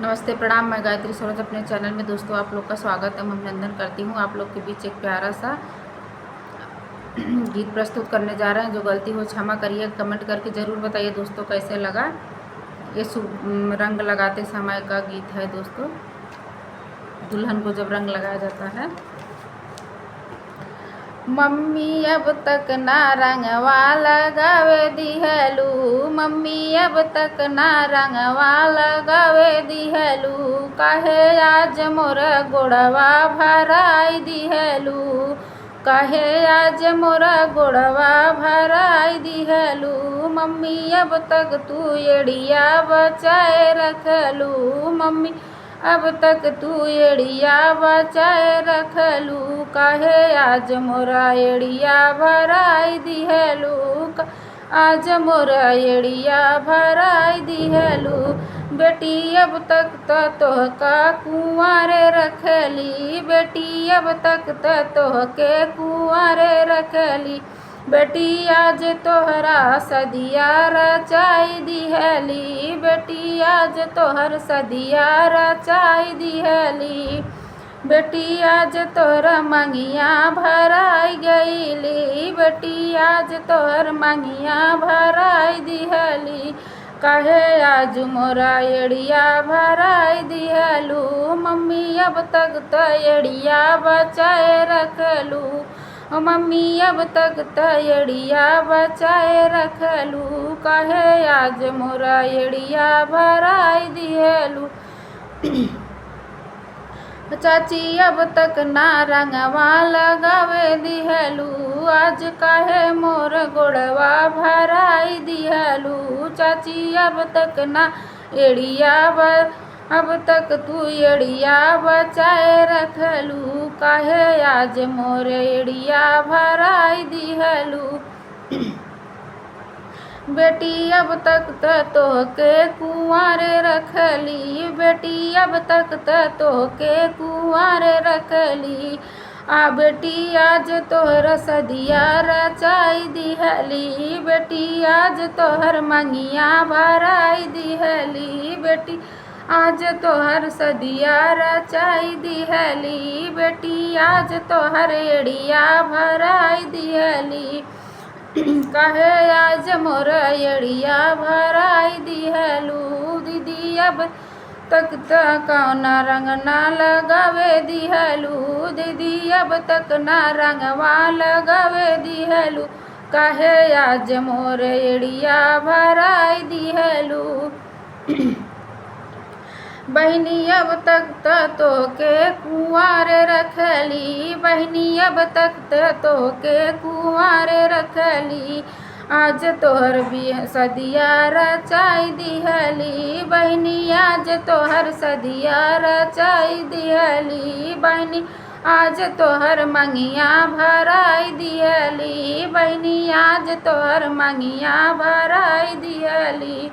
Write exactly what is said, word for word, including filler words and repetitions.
नमस्ते, प्रणाम, मैं गायत्री सरोज अपने चैनल में दोस्तों आप लोग का स्वागत एवं अभिनंदन करती हूँ। आप लोग के बीच एक प्यारा सा गीत प्रस्तुत करने जा रहे हैं। जो गलती हो क्षमा करिए, कमेंट करके ज़रूर बताइए दोस्तों कैसे लगा। ये शुभ, उम, रंग लगाते समय का गीत है दोस्तों, दुल्हन को जब रंग लगाया जाता है। मम्मी अब तक ना रंगवा लगावे दिहलू, मम्मी अब तक ना रंगवा लगावे दिहलू, काहे आज मोर गोड़वा भराई दिहलू, काहे आज मोर गोड़वा भराई दिहलू। मम्मी अब तक तू एड़िया बचाए रखलू, मम्मी अब तक तू एड़िया बचाए रखलू, काहे आज मोरा एड़िया भराई दिहलू, का-, आज मोरा एड़िया भराई दिहलू। बेटी अब तक त तोहका कुंवारे रखली, बेटी अब तक त तोहके कुंवारे रखली। बेटी आज तोहरा सदिया रचाई दिहली, बेटी आज तोहर सदिया रचाई दिहली। बेटी आज तोहर मंगिया भराई गईली, बेटी आज तोहर मंगिया भराई दिहली। काहे आज मोरा एड़िया भराई दिहलू, मम्मी अब तक त एड़िया बचाए रखलू, ओ मम्मी अब तक त एड़िया बचाए रखलू, काहे आज मोरा एड़िया भराई दिहलू। चाची अब तक ना रंगवा लगावे दिहलू, आज काहे मोर गोड़वा भराई दिहलू। चाची अब तक ना एड़िया ब-, अब तक तू एड़िया बचाए रखलू, काहे आज मोर एड़िया भराई दिहलू। बेटी अब तक त तोहके कुंवारे रखली, बेटी अब तक त तोहके कुंवारे रखली। आ बेटी आज तोहर सदिया रचाई दिहली, बेटी आज तोहर मंगिया भराई दिहली, बेटी आज तोहर सदिया रचाई दिहली, बेटी आज तोहर एड़िया भराई दिहली। काहे आज मोर एड़िया भराई दिहलू, दीदी अब तक त कौना रंग ना लगावे दिहलू, दीदी अब तक ना रंगवा लगावे दिहलू, काहे आज मोर एड़िया भराई दिहलू। बहिनी अब तक त तोहके कुंवारे रखली, बहिनी अब तक त तोहके कुंवारे रखली। आज तोहर बिय-, सदिया रचाई दिहली, बहिनी आज तोहर सदिया रचाई दिहली, बहिनी आज तोहर मंगिया भराई दिहली, बहिनी आज तोहर मंगिया भराई दिहली।